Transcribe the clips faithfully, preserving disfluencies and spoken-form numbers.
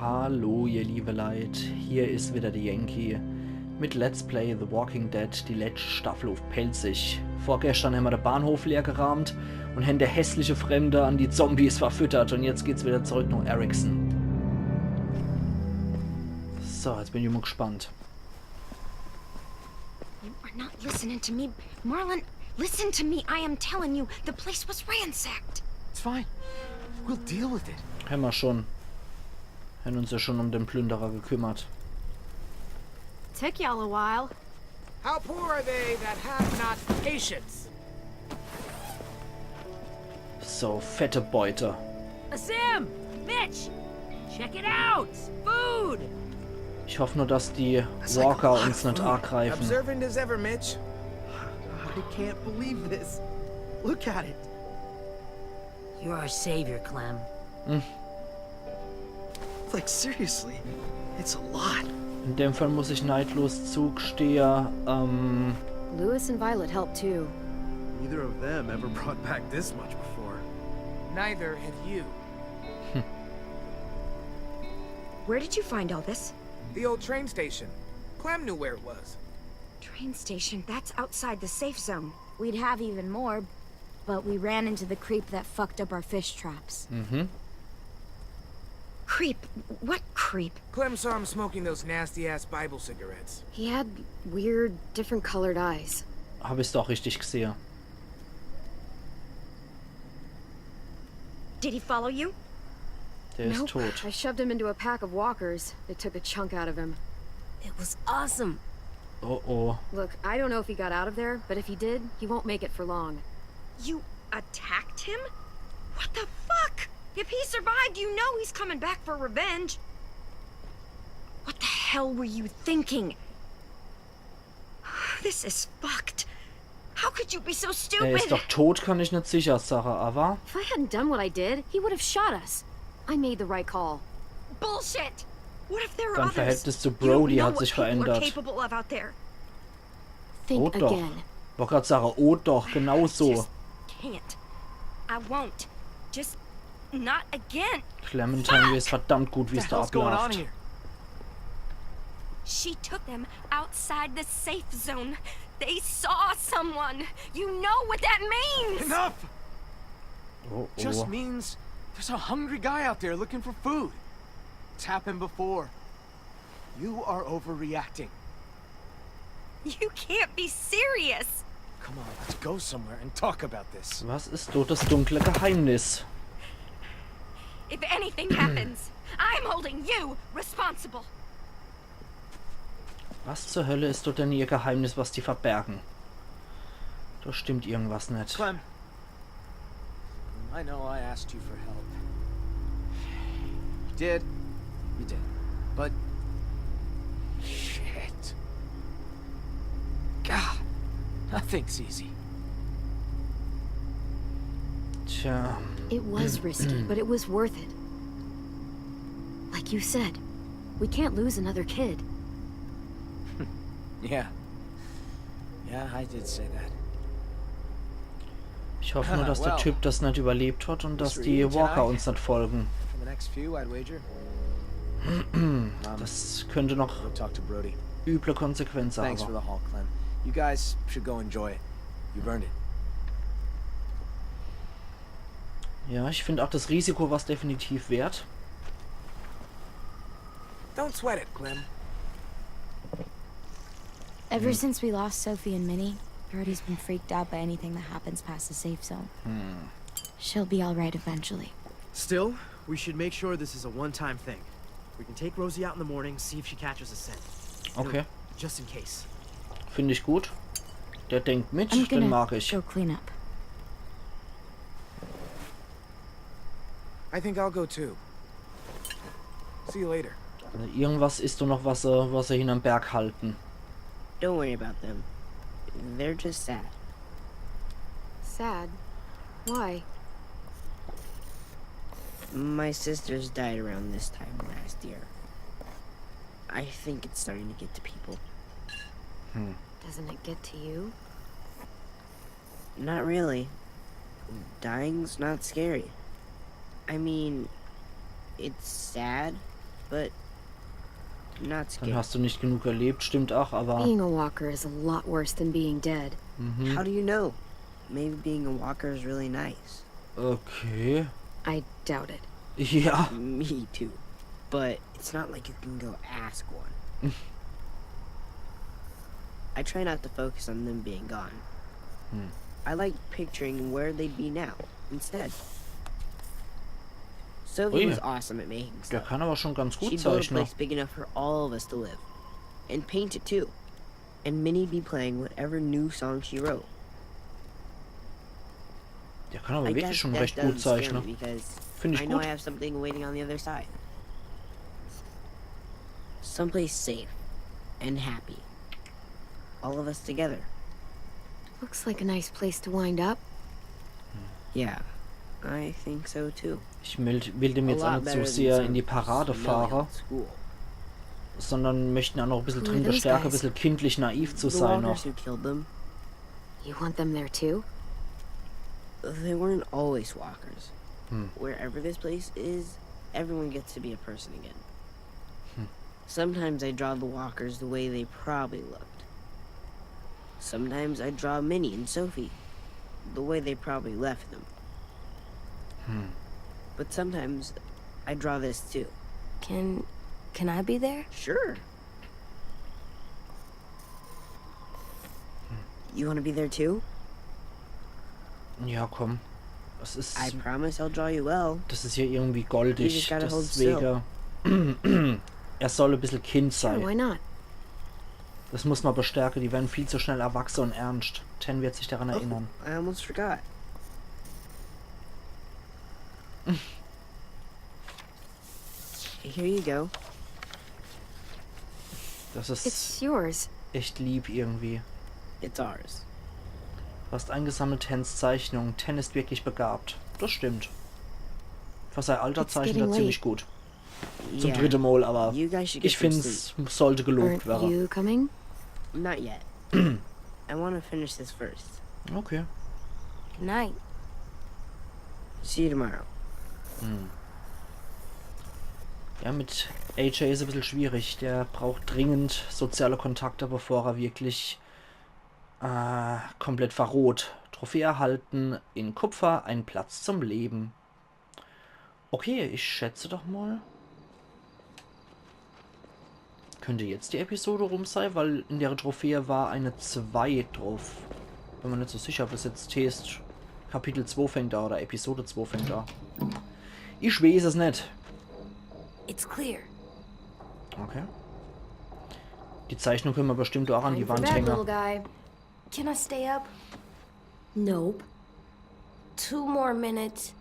Hallo, ihr liebe Leit, hier is wieder de Yankee mit Let's Play The Walking Dead, die letzte Staffel uff Pälzisch. Vorgestern hämmer de Bahnhof leer geraamt und hän de hässliche Fremde an die Zombies verfüttert und jetzt geht's wieder zurück nach Erickson. So, jetzt bin ich mol gespannt. You are not listening to me. Marlon, listen to me. I am telling you, the place was ransacked. It's fine. We'll deal with it. Hämmer schon. Hän uns ja schon um den Plünderer gekümmert. Took y'all a while. How poor are they that have not patience? So, fette Beute. Asim! Mitch! Check it out! Food! Ich hoff nur, dass die Walker uns net agreifen. Observant as ever, Mitch. I can't believe this. Look at it. You're our savior, Clem. Like, seriously, it's a lot. In dem Fall muss ich neidlos zugestehe, ähm, Lewis and Violet helped too. Neither of them ever brought back this much before. Neither have you. Where did you find all this? The old train station. Clem knew where it was. Train station. That's outside the safe zone. We'd have even more, but we ran into the creep that fucked up our fish traps. Mhm. Creep? What creep? Clem saw him smoking those nasty ass Bible cigarettes. He had weird, different colored eyes. Hab ich's doch richtig gesehe. Did he follow you? Der is Nope. tot. I shoved him into a pack of walkers. It took a chunk out of him. It was awesome. Oh oh. Look, I don't know if he got out of there, but if he did, he won't make it for long. You attacked him? What the fuck? If he survived, you know he's coming back for revenge. What the hell were you thinking? This is fucked. How could you be so Er stupid? is doch tot, kann ich net sicher sache, aber If I hadn't done what I did, he would have shot us. I made the right call. Bullshit! What if there are Dein others? Verhältnis zu You don't Brody know hat what sich people are verändert. Capable of out there. Think Oh, doch. Again. Wollt grad sache, oh doch, genau so. Just can't. I won't. Just not again. Clementine weeß verdammt gut, wie's What the da hell's going on ablaaft. Here? She took them outside the safe zone. They saw someone. You know what that means. Enough! Oh Just oh. Means there's a hungry guy out there looking for food. It's happened before. You are overreacting. You can't be serious. Come on, let's go somewhere and talk about this. Was is do das dunkle Geheimnis? If anything happens, I'm holding you responsible. Was zur Hölle is dort denn ihr Geheimnis, was die verbergen? Da stimmt irgendwas net. Clem, I know I asked you for help. You did. You did. But. Shit. God. Nothing's easy. Tja. It was risky, but it was worth it. Like you said, we can't lose another kid. Yeah. Yeah, I did say that. Ich hoffe nur, dass der Typ das net überlebt hat und dass die Walker uns net folgen. For the next few, I'd wager. Das könnte noch Go talk to Brody. Üble Konsequenzen Thanks for haben. The haul, Clem. You guys should go enjoy it. You've earned it. Ja, ich finde auch das Risiko war's definitiv wert. Don't sweat it, Clem. Ever since we lost Sophie and Minnie, Brody's been freaked out by anything that happens past the safe zone. She'll be all right eventually. Still, we should make sure this is a one-time thing. We can take Rosie out in the morning, see if she catches a scent. You know, Okay. Just in case. Finde ich gut. Der denkt mit, I'm den gonna mag ich. Go clean up. I think I'll go too. See you later. Also irgendwas is doch noch, was sie, was sie hinterm Berg halten. Don't worry about them. They're just sad. Sad. Why? My sisters died around this time last year. I think it's starting to get to people. Doesn't it get to you? Not really. Dying's not scary. I mean, it's sad, But not Dann scared. Hast du nicht genug erlebt, stimmt auch, aber Being a walker is a lot worse than being dead. How do you know? Maybe being a walker is really nice. Okay. I doubt it. Ja. Me too. But it's not like you can go ask one. I try not to focus on them being gone. I like picturing where they'd be now instead. Sophie Ui. Was awesome at making Der stuff. Kann aber schon ganz gut She'd build a zeichnen. Place big enough for all of us to live. And paint it too. And Minnie'd be playing whatever new song she wrote. Der kann aber I wirklich guess schon that recht gut doesn't scare me zeichnen. Because Find ich I know gut. I have something waiting on the other side. Someplace safe and happy. All of us together. Looks like a nice place to wind up. Yeah, I think so too. Ich will, will dem A jetzt auch lot nicht so better than sehr in some die Parade smelly fahre, old school. Sondern möchte auch noch ein bisschen Who are drin those bestärken, ein guys? Bisschen kindlich naiv zu The sein walkers noch. Who killed them, You want them there too? They weren't always walkers. Hmm. Wherever this place is, everyone gets to be a person again. Sometimes I draw the walkers the way they probably looked. Sometimes I draw Minnie and Sophie the way they probably left them. But sometimes I draw this too. Can can I be there? Sure. You want to be there too? Ja, komm. Das ist, I promise I'll draw you well. Das ist hier irgendwie goldig. You just gotta hold Deswegen, er soll ein bisschen Kind Sure, why sein. Not? Das muss man bestärken. Die werden viel zu schnell erwachsen und ernst. Ten wird sich daran erinnern. I almost forgot. Here you go. Das ist It's yours. Echt lieb irgendwie. It's ours. Du hast eingesammelt Tens Zeichnung. Ten ist wirklich begabt. Das stimmt. Für sein Alter It's zeichnet er getting ziemlich late. Gut. Zum Yeah. Dritten Mal, aber You guys should get ich some find's sleep. Sollte gelobt Aren't werden. You coming? Not yet. I want to finish this first. Okay. Good night. See you tomorrow. Ja, mit A J ist ein bisschen schwierig. Der braucht dringend soziale Kontakte, bevor er wirklich äh, komplett verroht. Trophäe erhalten, in Kupfer ein Platz zum Leben. Okay, ich schätze doch mal. Könnte jetzt die Episode rum sein, weil in der Trophäe war eine zwei drauf. Bin mir nicht so sicher, ob das jetzt heißt, Kapitel zwei fängt da oder Episode zwei fängt da. Ich weiß es nicht. It's clear. Okay. Die Zeichnung können wir bestimmt auch an die Time for Wand bed, hängen. Little guy. Can I stay up? Nope. Two more minutes.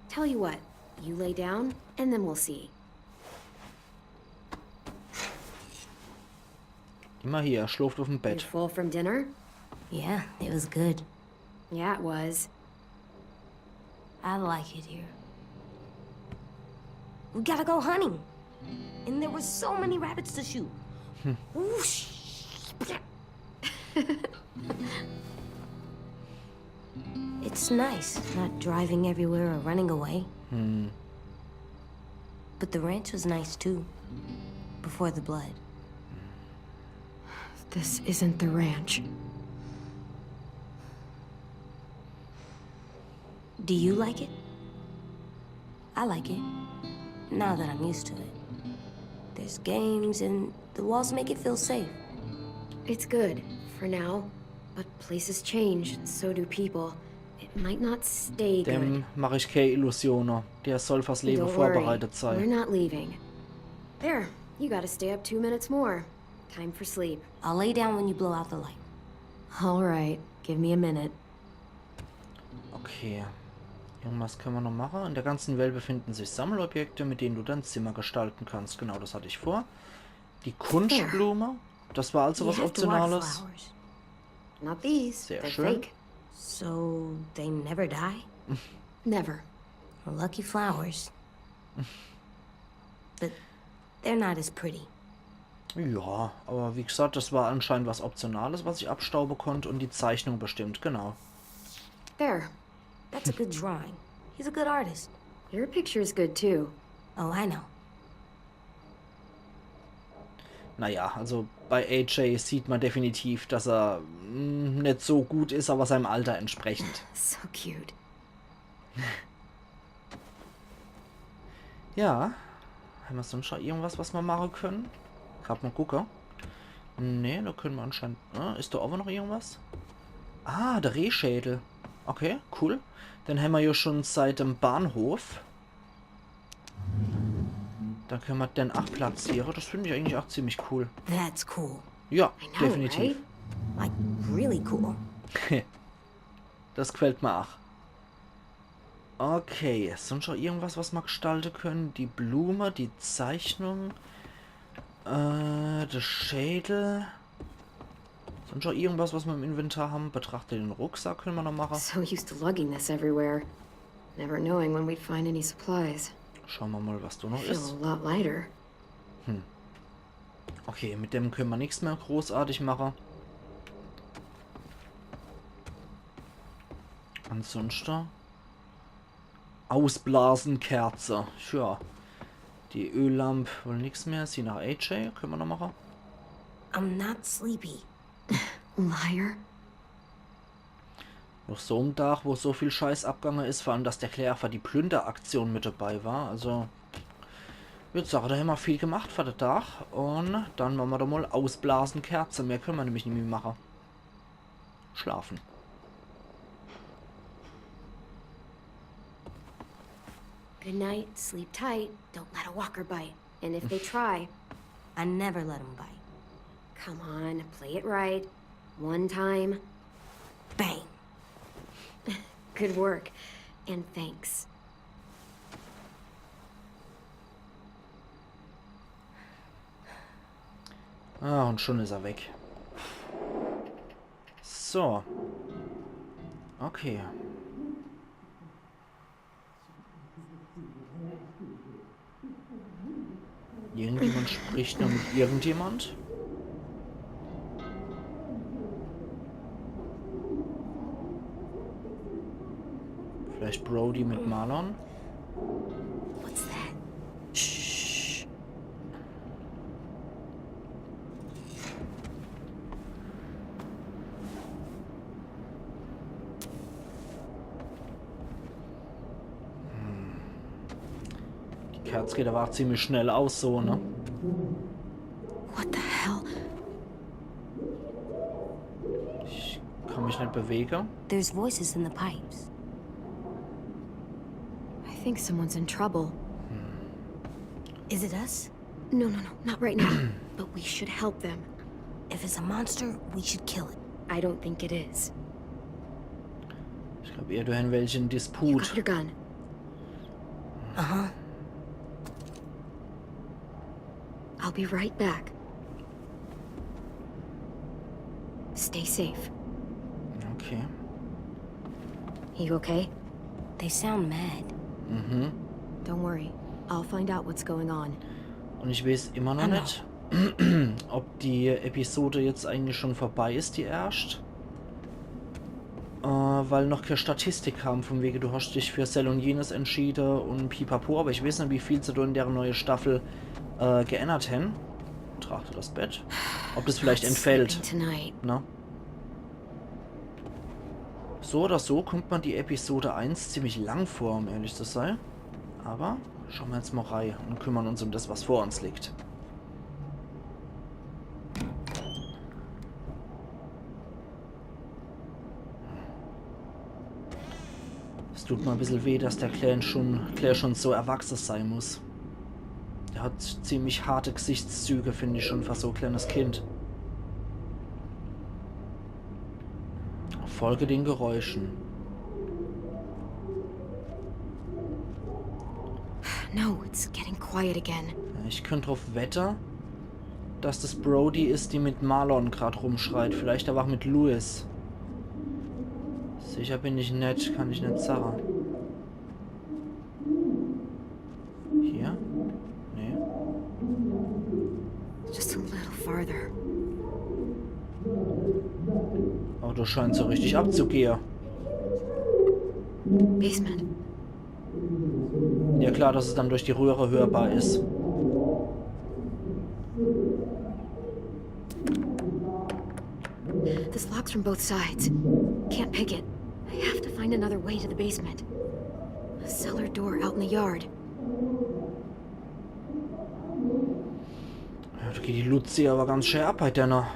Tell you what, you lay down, and then we'll see. Immer hier, schläft auf dem You're Bett. Full from dinner? Yeah, it was good. Yeah, it was. I like it here. We gotta go hunting. And there were so many rabbits to shoot. Whoosh. It's nice not driving everywhere or running away. But the ranch was nice too. Before the blood. This isn't the ranch. Do you like it? I like it. Now that I'm used to it. There's games and the walls make it feel safe. It's good, for now. But places change, and so do people. It might not stay good. Dem mache ich keine Illusionen. Der soll fürs Leben Don't worry, vorbereitet we're sein. Not leaving. There, you gotta stay up two minutes more. Time for sleep. I'll lay down when you blow out the light. All right, give me a minute. Okay. Irgendwas können wir noch machen. In der ganzen Welt befinden sich Sammelobjekte, mit denen du dein Zimmer gestalten kannst. Genau, das hatte ich vor. Die Kunstblume. Das war also You was have dwarf Optionales. Flowers. Not these. Sehr They're schön. Fake. So they never die? Never. Lucky flowers. But they're not as pretty. Ja, aber wie gesagt, das war anscheinend was Optionales, was ich abstauben konnte und die Zeichnung bestimmt, genau. There. That's a good drawing. He's a good artist. Your picture's good too. Oh, I know. Naja, also bei A J sieht man definitiv, dass er mm, net so gut is, aber seinem Alter entsprechend. So cute. Ja. Hämmer sonst noch irgendwas, was mer mache könne? Grad mal gucke. Nee, da könne mer anscheinend. Äh, is da aber noch irgendwas? Ah, der Rehschädel. Okay, cool. Den hämmer ja schon seit dem Bahnhof. Da könne mer den ach platziere. Das find ich eigentlich ach ziemlich cool. That's cool. Ja, I know, definitiv. Right? Like, really cool. Das gefällt mer ach. Okay, sonst noch irgendwas, was mer gestalte könne? Die Blume, die Zeichnung, äh, der Schädel. Sonst noch irgendwas, was mer im Inventar hämmer? Betrachte den Rucksack könne mer noch mache. So used to lugging this everywhere. Never knowing when we'd find any supplies. Schaue mer mal, was da noch Feel is. A lot lighter. Okay, mit dem könne mer nix mehr großartig mache. Ansonsten. Ausblasenkerze. Tja. Die Öllamp wohl nix mehr. Sieh nach A J. Könne mer noch mache. I'm not sleepy. Liar. Noch so am Tag, wo so viel Scheiß abgange is, vor allem, dass der Claire für die Plünderaktion mit dabei war. Also, würd sage, da hämmer viel gemacht für den Tag. Und dann mache mer da mal Ausblasenkerze. Mehr könne mer nämlich nimmi mache. Schlafen. Good night, sleep tight, don't let a walker bite. And if they try, I never let 'em bite. Come on, play it right. One time. Bang. Good work. And thanks. Ah, und schon is er weg. So. Okay. Irgendjemand spricht noch mit irgendjemand. Vielleicht Brody mit Marlon. What's that? Shh. Die Kerz geht aber auch ziemlich schnell aus, so, ne? What the hell? Ich kann mich nicht bewegen. There's voices in the pipes. I think someone's in trouble. Is it us? No, no, no, not right now. But we should help them. If it's a monster, we should kill it. I don't think it is. Ich glaube eher, du hast welche in You Disput. Got your gun. Uh huh. I'll be right back. Stay safe. Okay. You okay? They sound mad. Mhm. Don't worry. I'll find out what's going on. Und ich weiß immer noch Hallo. nicht, ob die Episode jetzt eigentlich schon vorbei ist, die erst. Äh, weil noch keine Statistik kam, von wegen, du hast dich für Sel und jenes entschieden und pipapo, aber ich weiß nicht, wie viel sie da in der neuen Staffel äh, geändert haben. Betrachte das Bett. Ob das vielleicht entfällt. Tonight. Ne? So oder so kommt mir die Episode eins ziemlich lang vor, um ehrlich zu sein. Aber schauen wir jetzt mal rein und kümmern uns um das, was vor uns liegt. Es tut mir ein bisschen weh, dass der Claire schon, Claire schon so erwachsen sein muss. Er hat ziemlich harte Gesichtszüge, finde ich, schon für so ein kleines Kind. Folge den Geräuschen. No, it's getting quiet again. Ich könnte drauf wetten, dass das Brody ist, die mit Marlon grad rumschreit. Vielleicht aber auch mit Louis. Sicher bin ich net, kann ich net sagen. Hier? Nee. Just a little farther. Aber da scheint so richtig abzugehen. Basement. Ja klar, dass es dann durch die Röhre hörbar ist. It's from both sides. Can't pick it. I have to find another way to the basement. A cellar door out in the yard. Ja, do geht die Luzi awwer ganz schää ab bei denne.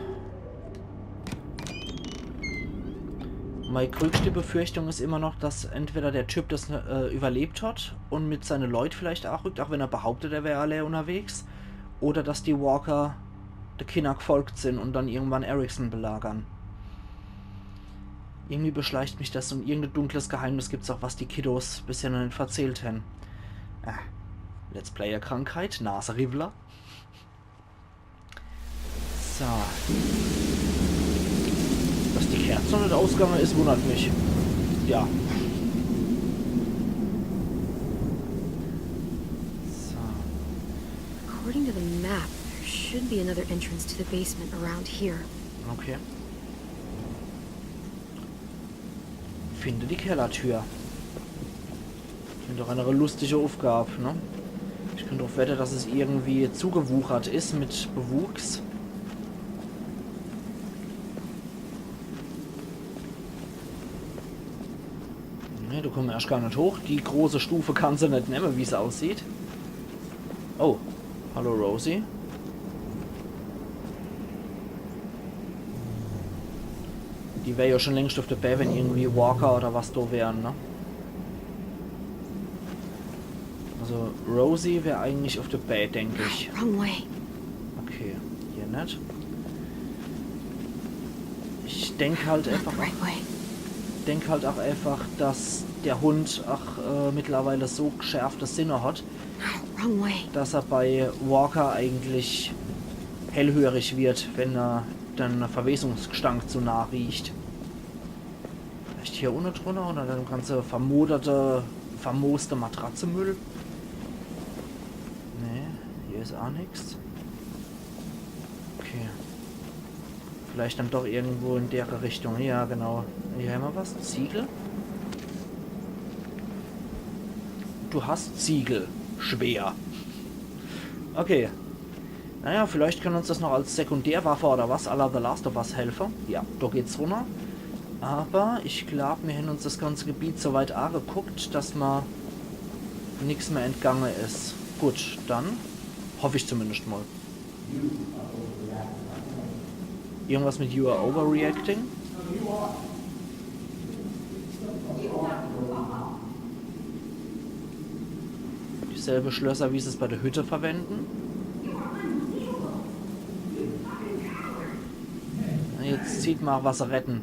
Mei größte Befürchtung is immer noch, dass entweder der Typ das, äh, überlebt hat un mit seine Leut vielleicht aach rückt, aach wenn er behauptet, er wär allee unterwegs, oder dass die Walker de Kinner gfolgt sin un dann irgendwann Erickson belagern. Irgendwie beschleicht mich das un irgend e dunkles Geheimnis gibt's aach, was die Kiddos bisher noch net verzählt hen. Ah, Let's Player-Krankheit, Naseriwwler. So. Dass die Kerz noch net ausgange is, wundert mich. Ja. So. According to the map, there should be another entrance to the basement around here. Okay. Finde die Kellertür. Klingt doch e lustige Aufgab, ne? Ich könnt druff wette, dass es irgendwie zugewuchert is mit Bewuchs. Nee, do komme mer erscht gar net hoch. Die große Stufe kann se net nemme, wie se aussieht. Oh, hallo Rosie. Die wär ja schon längst uff de Bää, wenn irgendwie Walker oder was do wären, ne? Also Rosie wär eigentlich uff de Bää, denk ich. Wrong way. Okay, hier net. Ich denk halt einfach, Right way. Denk halt aach einfach, dass der Hund aach, äh, mittlerweile so geschärfte Sinne hat, Wrong way. Dass er bei Walker eigentlich hellhörig wird, wenn er dann Verwesungsgestank zu nah riecht. Vielleicht hier unne drunner oder dann ganze vermoderte, vermooste Matratzemüll? Nee, hier is aach nix. Okay. Vielleicht dann doch irgendwo in dere Richtung. Ja, genau. Hier hämmer was. Ziegel? Du hast Ziegel. Schwer. Okay. Naja, vielleicht kann uns das noch als Sekundärwaffe oder was à la The Last of Us helfe. Ja, do geht's runner. Aber ich glaub, mir hän uns das ganze Gebiet so weit ageguckt, dass mer nix mehr entgange is. Gut, dann hoff ich zumindest mal. Irgendwas mit „You are overreacting“? Dieselbe Schlösser, wie se's bei der Hütte verwenden. Jetzt zieht mal was retten.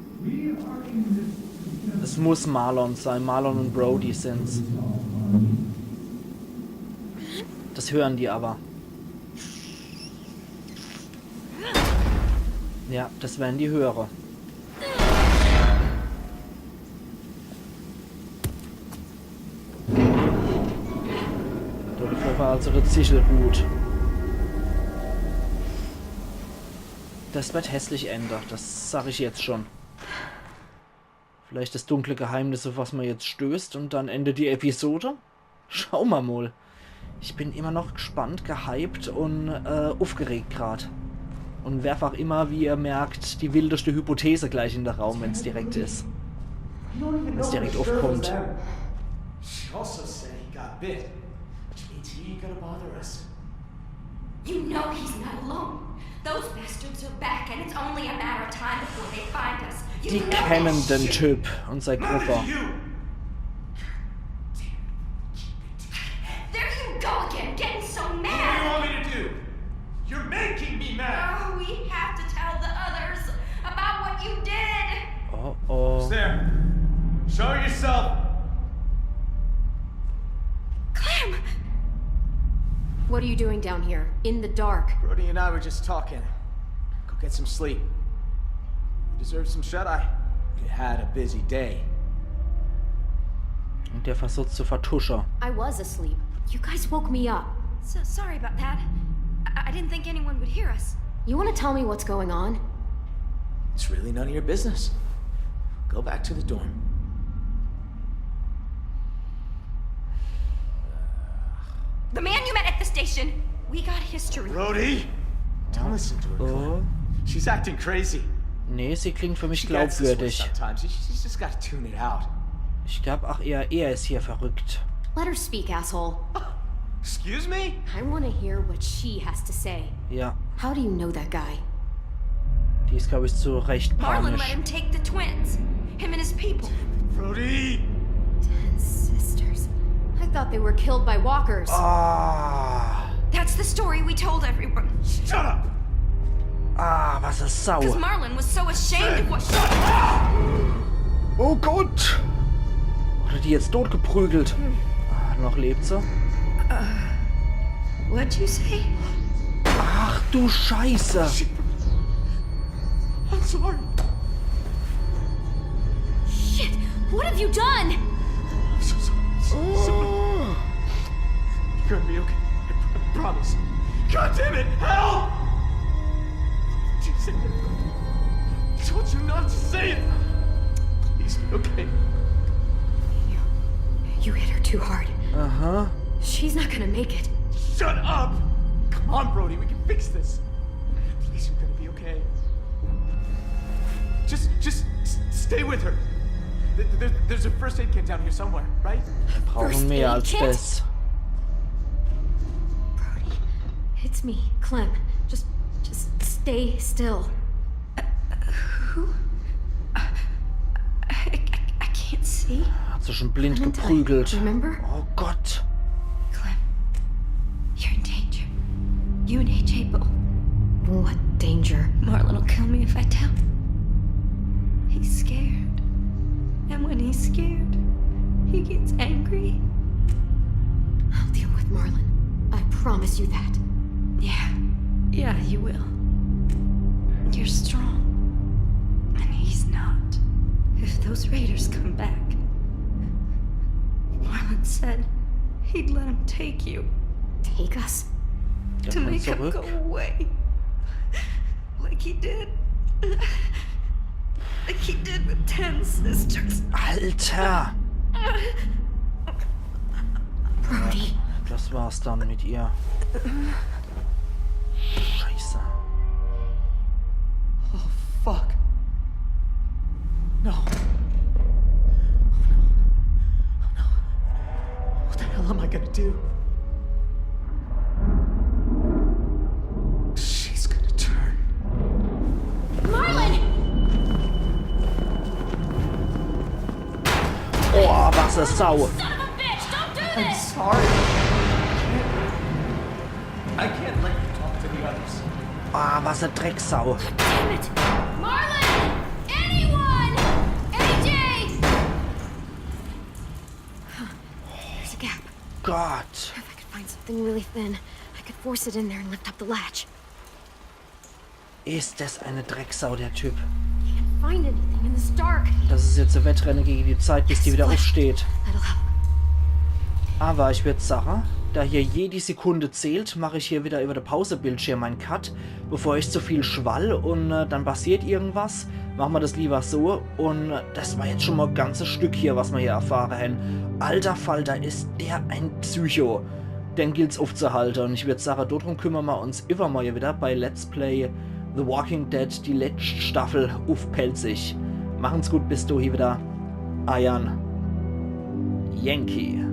Es muss Marlon sein. Marlon und Brody sind's. Das hören die aber. Ja, das wären die Höhere. Dafür war also der Zichel gut. Das wird hässlich ende, das sag ich jetzt schon. Vielleicht das dunkle Geheimnis, auf was man jetzt stößt, und dann endet die Episode? Schau ma mol. Ich bin immer noch gespannt, gehypt und, äh, uffgeregt grad. Und werf auch immer, wie ihr merkt, die wildeste Hypothese gleich in de Raum, wenn's direkt is. Wenn's direkt uffkummt. She also said he got bit, which means he ain't gonna bother us. You know he's not alone. Those bastards are back, and it's only a matter of time before they find us. You Die know kennen that den shit. Typ und sei Gruppe. There you go again, getting so mad. What do you want me to do? You're making me mad. Oh, we have to tell the others about what you did. Oh, oh. Who's there? Show yourself. Clem! What are you doing down here, in the dark? Brody and I were just talking. Go get some sleep. You deserve some shut-eye. You had a busy day. Und der versucht zu vertuschen. I was asleep. You guys woke me up. So sorry about that. I, I didn't think anyone would hear us. You want to tell me what's going on? It's really none of your business. Go back to the dorm. The man you met at the station. We got history. Brody, don't listen to her. Oh. She's acting crazy. Nee, sie klingt für mich glaubwürdig. Sometimes. She, she's just got to tune it out. Ich glaub, ach, er, er ist hier verrückt. Let her speak, asshole. Excuse me? I want to hear what she has to say. Ja. How do you know that guy? Die ist, glaub ich, zu Recht panisch. Marlon let him take the twins. Him and his people. Brody! Ten sisters. I thought they were killed by walkers. Ah. That's the story we told everyone. Shut up! Ah, was e Sau. Because Marlon was so ashamed of what. Oh Gott! Hat er die jetzt totgeprügelt? Ah, noch lebt sie. What'd you say? Ach du Scheiße! I'm sorry. Shit! What have you done? I'm so sorry. So, so, you're gonna be okay. I pr- promise. God damn it! Help! Did you say I told you not to say it? Please be okay. You, you hit her too hard. Aha. She's not gonna make it. Shut up! Come on, Brody, we can fix this. Please, you're gonna be okay. Just, just s- stay with her. Th- th- There's, there's a first aid kit down here somewhere, right? Brauchen mehr als das. Brody, it's me, Clem. Just, just stay still. Uh, who? Uh, I, I, I can't see. Hat sie schon blind geprügelt. Remember? Oh Gott. Clem, you're in danger. You and A J both. What danger? Marlon will kill me if I tell. He's scared. And when he's scared, he gets angry. I'll deal with Marlon. I promise you that. Yeah. Yeah, you will. You're strong. And he's not. If those raiders come back, Marlon said he'd let him take you. Take us? To make him go away. Like he did. Like he did with ten sisters. Alter! Brody. Das war's dann mit ihr. Scheiße. Oh, fuck. No. Oh, no. Oh, no. What the hell am I gonna do? She's gonna turn. Marlon! Oh, was e Sau. Son of a bitch, don't do this! I'm sorry. I can't let you talk to the others. Ah, was e Drecksau. Damn it! Marlon! Anyone! A J! Huh. There's a gap. Gott. If I could find something really thin, I could force it in there and lift up the latch. Ist das eine Drecksau, der Typ. Can't find anything in this dark. Das ist jetzt e Wettrenne gege die Zeit, bis die wieder uffsteht. That'll help. Aber ich würd sache, da hier jedi Sekunde zählt, mach ich hier wieder über de Pausebildschirm mein Cut, bevor ich zu viel schwall un, äh, dann passiert irgendwas. Mache mer das lieber so. Un, äh, das war jetzt schon mal e ganzes Stück hier, was mer hier erfahre hen. Alter Falter, ist der ein Psycho. Den gilt's uffzuhalte. Un ich würd sache, dodrum kümmere mer uns iwwermorje wieder bei Let's Play The Walking Dead, die letscht Staffel uff Pälzisch. Machen's gut, bis dohie wieder. Eiern Yankee.